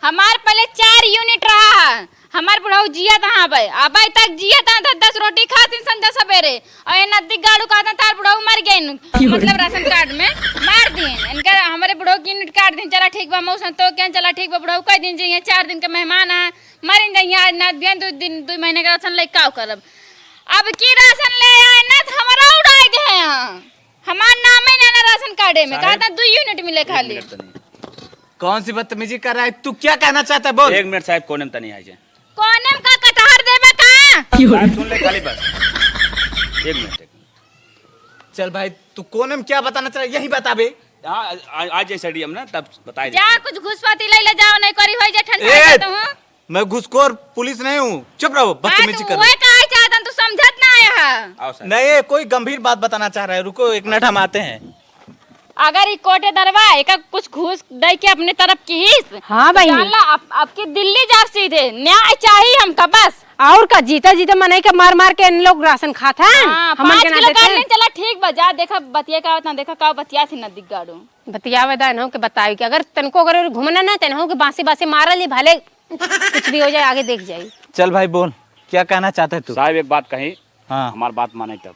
हमार पहले चार यूनिट रहा है, हमार बुढ़ऊ जिया कहाँ बे? अबे तक जिया था, दस दस रोटी खातिन संझा सवेरे, और ये नदी गाड़ू कहता तार बुढ़ऊ मर गए नु, मतलब राशन कार्ड में मार दिए इनका। हमारे बुढ़ऊ की यूनिट काट दिन, चला ठीक बा, मौसम तो क्या, चला ठीक बा, बुढ़ऊ कह दिन जाइए, चार दिन के मेहमान है, मरिन जाइए, आज ना दिए, दो दिन, दो महीने का राशन ले का करब? अब की राशन ले आए ना, तो हमारा उड़ाई दे हैं। हमार नाम ही ना, ना राशन कार्डे में, साहब, कहा था दो यूनिट मिले एक खाली। मिनट तनी। कौन सी बदतमीजी कर रहा है? तू क्या कहना चाहता है, बोल। एक मिनट साहब, कोने में तनी आ जाए। कोने में का कटहर देबे का? साहब, सुन ले खाली बस। एक मिनट, एक मिनट। चल भाई, तू कोने में क्या बताना चाह रहा है, यही बता बे। हाँ, आ, आ, आ जाए सर डी एम ना, तब बताए जा, देते हैं। कुछ घूस पाती ले ले जाओ, नहीं करी होई जे ठंडा ए! हो जाता हूँ। मैं घूसखोर पुलिस नहीं हूँ, चुप रहो, हाँ, बदतमीजी तू कर रहे वही हो। कहा चाहता, तू समझत ना आया है। आओ सर। नहीं, कोई गंभीर बात बताना चाह रहा है, रुको एक मिनट, हम आते हैं। अगर ई कोटेदरवा एका कुछ घूस दे के अपने तरफ किहिस, हाँ तो बहिनी। जान ला, अब, अब की दिल्ली जा सीधे, न्याय चाहिए हमका बस। और का, जीता जीता मनई के मार मार के इन लोग राशन खात हैं, हाँ, हमन पाँच के ना किलो देते कर हैं। लेन, चला ठीक बा, जा देखा बतिया का होता, देखा का बतिया थी नदी गाड़ू। बतियावे दा इनहू के बतावे कि अगर तनको अगर घूमना ना, तो इनहू के बांसी बांसी मारल ही, भले कुछ भी हो जाए, आगे देख जाई। चल भाई बोल, क्या कहना चाहते तू? साहब एक बात कही, हाँ। हमार बात माने तब।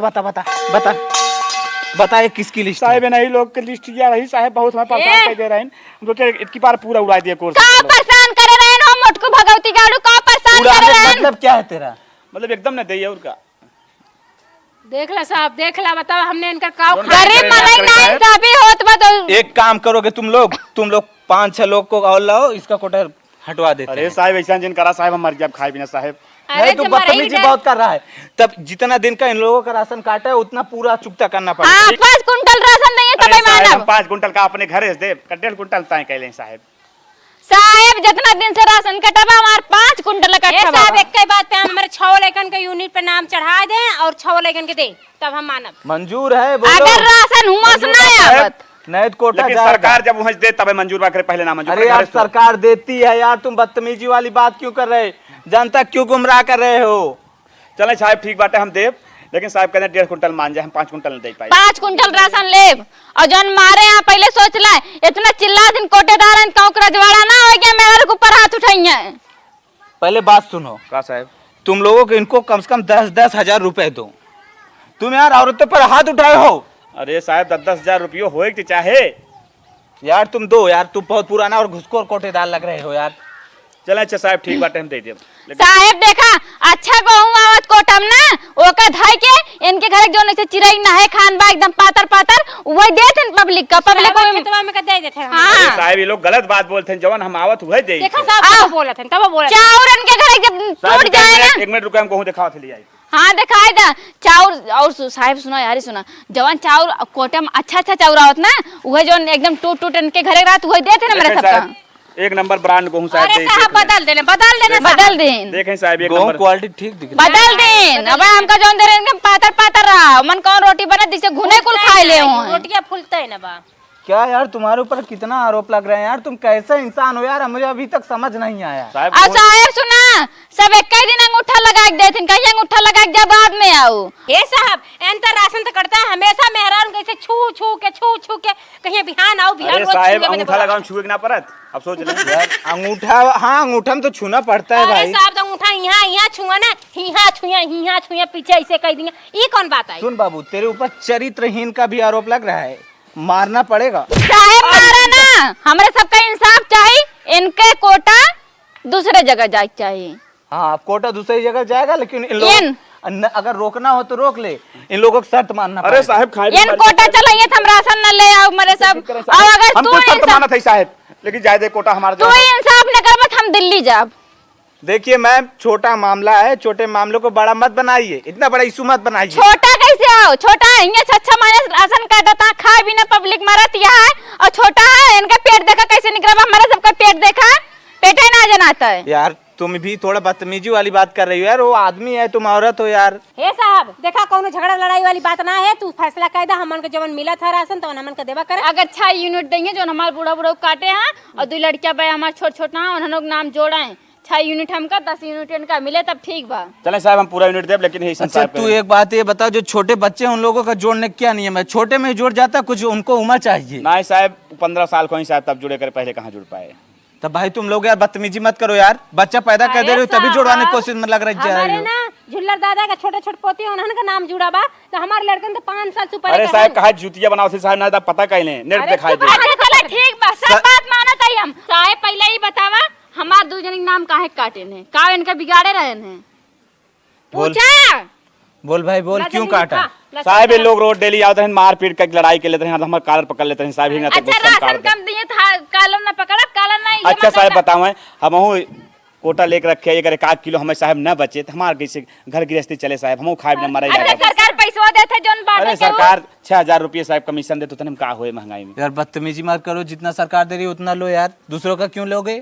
बता, बता, बता, बता, ये किसकी list है? साहेब, इन्हीं लोग की list ये रही साहेब, बहुत हमें परेशान ए! कर दे रहे हैं। हम सोचे इतकी बार पूरा उड़ा दिया course का को। परेशान करे रहे हो मोटकू भगवती गाड़ू, का परेशान उड़ाने करे का रहे हैं? मतलब क्या है तेरा? मतलब एकदम न दे और का। देख ला साहब, देख ला, बताओ हमने इनका का कौन उखाड़ करे गरीब रहे हैं मनई आपके ना साहब? इंसाफी होत बा तो। एक काम करोगे तुम लोग, तुम लोग पाँच छह लोग को और लाओ, इसका कोटा हटवा देते अरे हैं। साहब, ऐसा जिन करा साहब, हम मर गया खाए बिना साहब। अरे नहीं, तू जब मरही बदतमीजी ना। बहुत कर रहा है। तब जितना दिन का इन लोगों का राशन कार्ड है, उतना पूरा चुकता करना पड़ेगा। हाँ, पाँच कुंटल राशन देंगे, अरे तबे साहब, मानब। हम पाँच कुंटल का अपने घरे से देब, का डेढ़ कुंटल ताए कह लें साहब। साहेब, जितना दिन से राशन कटा बा, हमार पाँच कुंटल ए कटा बा। साहब, एक ही बात पे हम हमारे छह लइकन के unit पे नाम चढ़ा दें और छह लइकन के दें, तब हम मानब। मंजूर है, बोलो। अगर राशन हुआ से मंजूर ना है साहब। आवत। नहीं तो कोटा लेकिन जाएगा। सरकार जब वहाँ से दे, तबे मंजूर बा करे, पहले ना मंजूर अरे करे, यार, घरे से। सरकार देती है यार, तुम बदतमीजी वाली बात क्यों कर रहे, जनता क्यों गुमराह कर रहे हो? चलें साहब, ठीक बाटे, हम देब, लेकिन साहब कहते डेढ़ कुंटल मान जाए, हम पाँच कुंटल नहीं दे पाए। पाँच कुंटल राशन लेब, और जौन मारे यहाँ पहले सोच ला, इतना चिल्ला दिन कोटेदार हैं, कहूँ के रजवाड़ा ना हो गया, मेरे के ऊपर हाथ उठाइए। पहले बात सुनो। का साहब? तुम लोगों को इनको कम से कम दस दस हजार रुपए दो। तुम यार औरतों पर हाथ उठाए हो। अरे साहब, दस दस हजार रुपये होए के चाहे। यार तुम दो यार, तुम बहुत पुराना और घुसखोर कोटेदार लग रहे हो यार। चले अच्छा साहब, ठीक बाटे, हम दे देब। लेकिन साहेब देखा, अच्छा कहूँ आवत कोटम ना, ओका धइ के इनके घर जौन ऐसे चिरई नहे खान बा एकदम पातर पातर, वही देत हन पब्लिक का, पब्लिक साहब वही खेतवा में का दे देत हैं। हाँ। अरे साहब, ये लोग गलत बात बोलत हैं, जवन हम आवत उहे दे देखा देत हैं। साहब, आओ। तब बोलत हैं, तब बोलत हैं। चाउर इनके घर जब साहब, टूट एक जाए मिनट, ना। एक मिनट रुको, हम कहूँ दिखाओ थे, ले आई। हाँ, दिखाई दा। चाउर और सु-, साहेब सुना यार, सुना, जवन चाउर कोटम अच्छा अच्छा चाउर आवत ना, उहे जौन एकदम टूट टूट इनके घरे रहत, उहे देत हैं ना मेरे देखे सबका। साहब, एक नंबर brand गेहूं साहब अरे दे साहब, देते हैं। बदल देना, बदल देना साहब। बदल देन। देखें साहब, एक गेहूं नंबर। Quality ठीक दिख रही है। बदल देन। अब हमका जौन दे रहे एकदम पातर पातर रहा, मन कौन रोटी बना जिसे घुने कुल फूलता खाए ही ले ना, हो। रोटियां फूलता ही ना बा। क्या यार, तुम्हारे ऊपर कितना आरोप लग रहे हैं यार, तुम कैसे इंसान हो यार, मुझे अभी तक समझ नहीं आया। साहब, और कौन साहब सुना, सब एक ही दिन अंगूठा लगा के देथिन, कहीं अंगूठा लगा के जा बाद में आओ। हे साहब, एन त राशन त कटता है, हमेशा मेहरारू कैसे छू छू के, छू छू के, कहीं बिहान आओ, बिहान अरे वो साहब, छुए में अंगूठा लगाओ, छुए के ना पड़त। अब सोच ले। यार, अंगूठा, हाँ, अंगूठा में तो छूना पड़ता है अरे भाई। साहब, तो अंगूठा यहाँ, यहाँ छुआ ना, हिहाँ छुआ, हिहाँ छुआ, पीछे ऐसे कह दिया, ये कौन बात आई? सुन बाबू, तेरे ऊपर चरित्रहीन का भी आरोप लग रहा है, मारना पड़ेगा। साहेब, मारे ना, हमरे सबका इंसाफ चाही, इनके कोटा दूसरे जगह जाए के चाही। हाँ, अब कोटा दूसरी जगह जाएगा, लेकिन इन लोग एन न, अगर रोकना हो तो रोक ले, इन लोगों को शर्त मानना एन पड़ेगा। साहब, खाए एन बीमारी कोटा का चलाइए तो हम राशन न ले आओ, मरे सब। अरे, और अगर हम तू तो शर्त इंसाफ मानत है साहब, लेकिन जाए दे कोटा हमारा तू जो है। इंसाफ न करबत, हम दिल्ली जाब। देखिए मैम, छोटा मामला है, छोटे मामलों को बड़ा मत बनाइए, इतना बड़ा issue मत बनाइए। छोटा कैसे हो? छोटा है, यहाँ छह छह महीने से राशन कार्ड होता है, खाए बिना पब्लिक मरत यहाँ है, और छोटा है, इनका पेट देखा कैसे निकला बा, हमारा सबका पेट देखा। पेटे ना जनाता है। यार, तुम भी थोड़ा बदतमीजी वाली बात कर रही हो यार, वो आदमी है, तुम औरत हो यार। हे साहब, देखा, कौनो झगड़ा लड़ाई वाली बात ना है, तू फैसला कर दे, हमन के जवन मिलत है राशन, तवन हमन के देवा करे। अगर छह यूनिट देंगे, जौन हमार बूढ़ा बूढ़ा काटे हैं, और दो लड़कियां बे हमार छोट छोट ना, उन्हन लोग नाम जोड़ा है, छह यूनिट हमका, दस यूनिट इनका मिले, तब ठीक बा। चले साहब, हम पूरा यूनिट देब, लेकिन यही अच्छा, संसार तू करें। एक बात ये बता, जो छोटे बच्चे हैं, उन लोगों का जोड़ने का क्या नियम है? छोटे में ही जुड़ जाता है, कुछ उनको उम्र चाहिए। नहीं साहब, पन्द्रह साल को ही साहब तब जुड़े करे, पहले कहाँ जुड़ पाए? तब भाई तुम लोग यार बदतमीजी मत करो यार, बच्चा पैदा कर दे रहे हो तभी साहब, जुड़वाने की कोशिश में लग रही जा रही हो। हमारे ना झुल्लर दादा का छोटे छोटे पोती हैं, उन्हन का नाम जुड़ा बा, तो हमारे लड़कन तो पाँच साल से ऊपर अरे का साहब, हैं। कहा जूतिया बनाओ थे साहब, ना तो पता कहीं नहीं, नेट अरे दिखाई तू दे। अच्छा चला ठीक बा, सब सा- बात मानत हई हम। साहेब पहले ही बतावा, हमार दू जनी के नाम काहे काटे ने? का इनका बिगाड़े रहे ने? बोल। पूछा। बोल भाई बोल, ना क्यों जल्दी काटा? उठा, ना साहब, ये चल। लोग रोज डेली आवत रहन, मारपीट करके लड़ाई कर लेते हैं, हमारे कॉलर पकड़ लेते हैं साहब, ही ना तो अच्छा, गुस्सा में काट राशन देते हैं। कम दिए था, कॉलर ना पकड़ा, कॉलर नहीं, ये अच्छा मतलब साहब ना। बतावें, हमहू कोटा लेके रखे, अगर एक आध किलो हमें साहब ना बचे तो हमार कैसे घर गृहस्थी चले साहब, हमहू खाए बिना मरे अच्छा, जाए। सरकार पैसवा देत है, जौन बांटे अरे के उ। सरकार छह हजार रुपये साहब कमीशन देत, उतने में का होए महंगाई में? यार बदतमीजी मत करो, जितना सरकार दे रही है उतना लो यार, दूसरों का क्यों लोगे?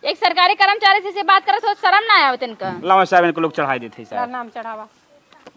एक सरकारी कर्मचारी से, से बात करत हो, शर्म ना आवत इनका? लावा साहब, इनको लोग चढ़ाई देते हैं साहब। नाम चढ़ावा।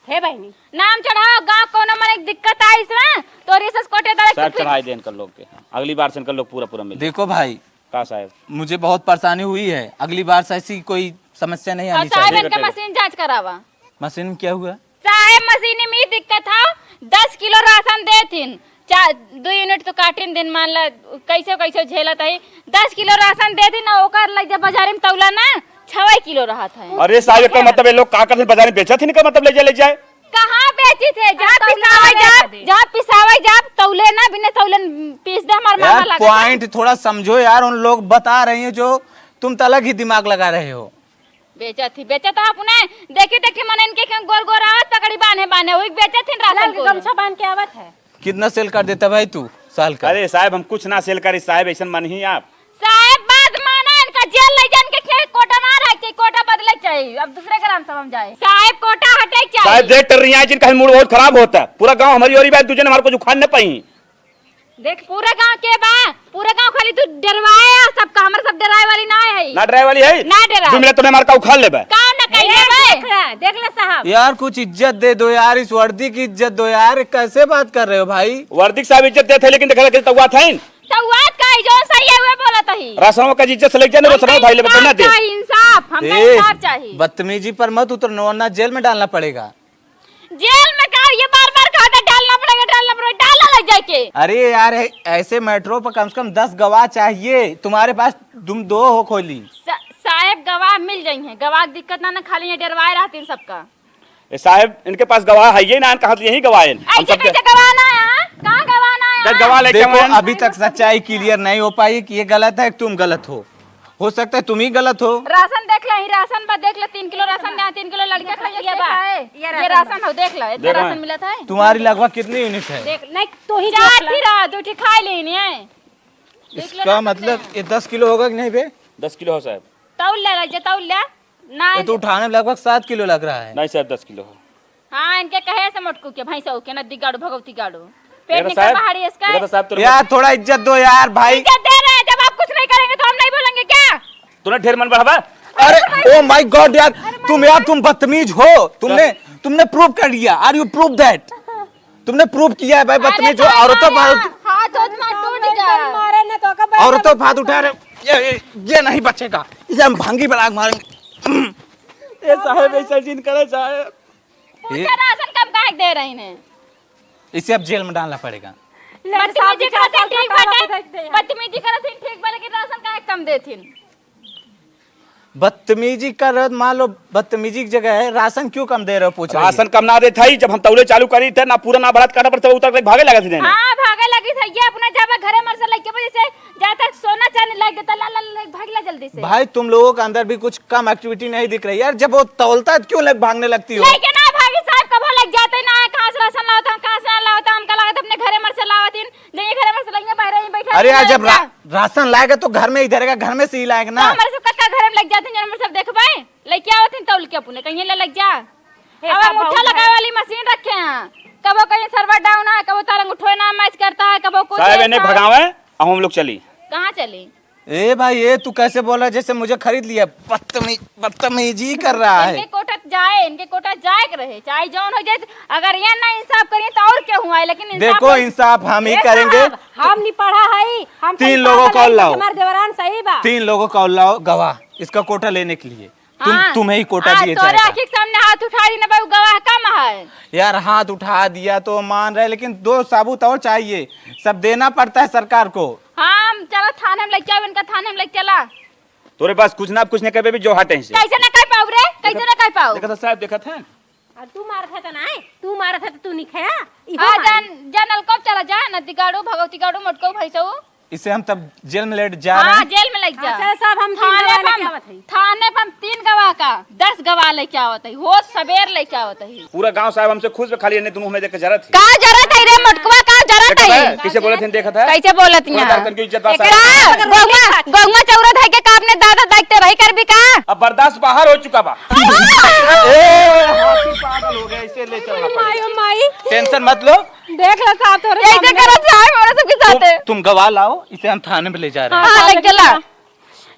हे बहिनी। नाम चढ़ावा, गाँव कोनो मने दिक्कत आई इसमें, तो रिसस कोटेदार साहब फिर चढ़ाई दे इनका लोग के। अगली बार से इनका लोग पूरा पूरा मिले। देखो भाई, का साहब? मुझे बहुत परेशानी हुई है, अगली बार से ऐसी कोई समस्या नहीं और आनी साहब चाहिए। इनका मशीन जांच करावा। मशीन में क्या हुआ? साहेब, मशीन में ई दिक्कत हौ, दस किलो राशन देथिन, चा-, दो यूनिट तो काटिन दिन, मान ला, कैसे कैसे झेलत है, दस किलो राशन देथिन, ना ओकर लग जा बाजारे में तौला ना, छवे किलो रहत है। अरे साहब, एकर मतलब ये लोग का करथिन, बाजार में बेचथिन, एकर मतलब ले जाए, ले जाए? कहाँ बेची थे? जहाँ पिसावे जाब, जहाँ पिसावे जाब, तौले ना, बिना तौले पीस दे, हमार मामा यार, लगा। पॉइंट थोड़ा समझो यार, उन लोग बता रही हैं जो तुम तो अलग ही दिमाग लगा रहे हो। बेचत ही, बेचत ही अपने। देखी, देखी, मने इनके के गोर गोर आवत, पगड़ी बांधे, बांधे, वही बेचत ही राशन लाल के को। गमछा बांध के आवत है। कितना सेल कर देता भाई तू साल का? अरे साहब, हम कुछ ना सेल करी साहब, ऐसन मन ही आप। साहब, बात माना, इनका जेल ले जान के खे-, कोटा ना रह के, कोटा बदले चाहिए, अब दूसरे ग्राम सभा में जाए। साहब, कोटा हटे चाहिए। साहब, देख कर रही हैं, जिनका ही मूड बहुत खराब होता है, पूरा गांव हमारी ओरी बात, दूजे ने हमारे कुछ उखाड़ न पाई। देख, पूरा गांव के बा, पूरा गांव खाली तू डरवाए आ सबका, हमरे सब डराए वाली ना है। ना डराए वाली है? ना डरा। दो मिनट तूने हमार का उखाड़ लेबे। का ना कही ए, लेबे? देख ले, देख ले साहब। यार, कुछ इज्जत दे दो यार, इस वर्दी की इज्जत दो यार, कैसे बात कर रहे हो भाई? वर्दी के साहब इज्जत देते हैं, लेकिन देखा कि तौआ था इन। तौआ का ही, जो सही है, वह बोलत ही। राशनवा का इज्जत से लेके जाने, राशनवा भाई लेबे, ना दे। इंसाफ, हमका ए, इंसाफ चाहिए। बदतमीजी पर मत उतरो, वरना जेल में डालना पड़ेगा। जेल में का, ये बार-बार कहा था, "डालना पड़ेगा, डालना पड़ेगा", डाला लग जाए के। अरे यार, ऐ-, ऐसे मैटरों पर कम से कम दस गवाह चाहिए। तुम्हारे पास तुम दो हो खोली। सा-, साहेब, गवाह मिल जाई हैं, गवाह की दिक्कत ना, ना खाली ये डरवाए रहती हैं सबका। ए साहेब, इनके पास गवाह है ये ना, कहाँ से यही गवाह है? हम ऐसे सबके कैसे गवाह ना आया? कहाँ गवाह ना आया? गवाह लेके देखो, आए हैं। अभी तक सच्चाई क्लियर नहीं हो पाई कि ये गलत है कि तुम गलत हो। हो सकता है तुम ही गलत हो। राशन देख ले, ही राशन बा, देख ले, तीन किलो राशन दे, तीन किलो लड़के खाइए, ये के बा, खाए। ये ये राशन राशन बा। हो, देख ले, इतना देखो। राशन मिला था। तुम्हारी लगभग कितनी यूनिट है? देख, नहीं, तो ही चार देख ले। थी रहा, दो ठी खाए लेनी है। देख ले इसका राशन मतलब दे। ये दस किलो होगा कि नहीं बे? दस किलो हो साहब। तौल ले, राजा, तौल ले। ना, ये तो उठाने में लगभग सात किलो लग रहा है। नहीं साहब, दस किलो हो। हाँ, इनके कहे से मोटकू के, भैंसऊ के, नदी गाड़ू, भगवती गाड़ू। पेट देखो निकल साहब, बाहरी इसका। देखो तो साहब, तेरे को यार, थोड़ा इज्जत दो यार, भाई। इज्जत दे रहे हैं, जब आप कुछ नहीं करेंगे तो हम नहीं बोलेंगे क्या? तूने ढेर मन बढ़ावा। अरे, ओ माय गॉड यार, तुम यार, तुम बदतमीज हो। तुमने, क्या? तुमने प्रूव कर लिया। Are you prove that? तुमने प्रूव किया है भाई, अरे बदतमीज हो। औरतों पर हाथ, हाथ उतना टूट गया। मारे ना तो का औरतों पर हाथ उठा रहे। ये, ये, ये नहीं बचेगा, इसे हम भांगी बना के मारेंगे। ए साहब, ऐसा जिन करे साहब। पूछा, राशन कम काहे दे रही ने? इसे अब जेल में डालना पड़ेगा। ले, बदतमीजी साहब, करत हैं, ठीक बाटे। बदतमीजी करत हैं, ठीक बा, लेकिन राशन काहे कम देथिन? बदतमीजी करत, मान लो, बदतमीजी की जगह है, राशन क्यों कम दे रहे हो, पूछ रही है। राशन कम ना देत हई, जब हम तौले चालू करी थे, ना पूरा ना भरत काटा पर, तब उतर के भागे लगा थी। हाँ, भागे लगी थी, ये अपना जाबा घरे मर से लइके बजे से जहाँ तक सोना चांदी लाग देता, ला, ला, ला, भाग ला जल्दी से। भाई, तुम लोगों के अंदर भी कुछ कम एक्टिविटी नहीं दिख रही यार। जब वो तौलता है, तो क्यों लग, भागने लगती हो? लेके ना भागी साहब, कबो लग जाते ना है, कहाँ से राशन लावत हम, कहाँ से ना लावत हम, हमका लागत अपने घरे मर से लावत इन, नहीं घरे मर से लइया, बाहर ही बैठा अरे यार, जब रा-, राशन लाएगा तो घर में ही धरेगा, घर में से ही लाएगा ना। तो हमारे सब कक्का घरे में लग जाते हैं, जब हमारे सब देखबे, लइके आवत हैं तौल के अपने, कहीं ले लग जा। अब सब अंगूठा लगावे वाली मशीन रखे हैं, कबो कहीं server down है, कबो तार अंगूठो ना match करता है, कबो कुछ साहब, इन्हें भगावे, अब हम लोग चली। कहाँ चली? ए भाई, ये तू कैसे बोल रहा है जैसे मुझे खरीद लिया? बदतमीज, बदतमीजी कर रहा है। इनके कोटा जाए, इनके कोटा जाए के रहे, चाहे जौन हो जाए। अगर ये ना इंसाफ करिए तो और क्या हुआ है, लेकिन इंसाफ देखो, हम इंसाफ हम ही ए करेंगे। साहब, हम नहीं पढ़ा है, हम तीन खाली लोगों पागल को है, लाओ। हमारे देवरान सही बा। तीन लोगों को लाओ गवाह इसका कोटा लेने के लिए। तुम, हाँ। तुम्हें ही कोटा हाँ, दिए तोरे जाएगा। आँखी के सामने हाथ उठा दी ना भाई, गवाह कम है। यार, हाथ उठा दिया तो मान रहे, लेकिन दो सबूत और चाहिए, सब देना पड़ता है सरकार को। हाँ, हम चला थाने में लेके आओ इनका, थाने में लेके चला। तोरे पास कुछ ना कुछ नहीं कह पाबे, जो हटे से। कैसे ना कह पाओ रे, कैसे ना कह पाओ? देखा था साहब, देखा था। और तू मारत है तो ना, तू मारत है तो तू नहीं खाया, इहो हाँ, मारी। जान, जानल कब चला जा, नदी गाड़ू, भगवती गाड़ू, मोटको भैंसऊ। इसे हम तब जेल में लेट जा रहे हाँ, हैं। जेल में लेके जा। अच्छा, साहब, हम तीन थाने गवाह पे लेके हम, आवत हई। थाने पे हम तीन गवाह का, दस गवाह लेके आवत हई, हो सबेर लेके आवत हई। पूरा गांव साहब हमसे खुश बा, खाली इन्हें दोनों हमें देख के जरत ही। का जरत है रे मोटकवा, का जरत देखत है? है? कैसे बोलत हैं, देखत है? कैसे बोलत थोड़ा यहाँ? दार करके इज्जत बात का? कर। गौवा, गौवा चौरा धाई के का अपने दादा दाई ते वही करबी का? अब बर्दाश्त बाहर हो चुका बा। ए, हाथी पागल हो गया, इसे ले चलना पड़ेगा। मायो माई। टेंशन मत लो। देख लो साहब, तोरे ऐसे सामने। करत है हमारे सबके साथ। तुम, तुम गवाह लाओ, इसे हम थाने में ले जा रहे हैं। हाँ, हाँ, लग चला।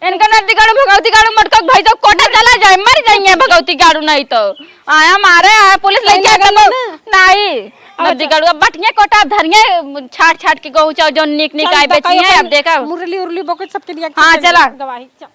इनका नदी गाड़ू, भगवती गाड़ू, मटका भाई साहब कोटा चला जाए, मर जाएंगे भगवती गाड़ू नहीं तो। आया मारे, आया पुलिस लेके नहीं, आता नहीं, नहीं। नहीं। अब नदी गाड़ू, अब बटिया कोटा धरिए, छाट छाट के गहूँ चाउर जौन नीक नीक चल, आए बताओ बेचिए, अपन अब देखा। मुरली उरली बको सबके लिए हाँ, चला। गवाही, चल।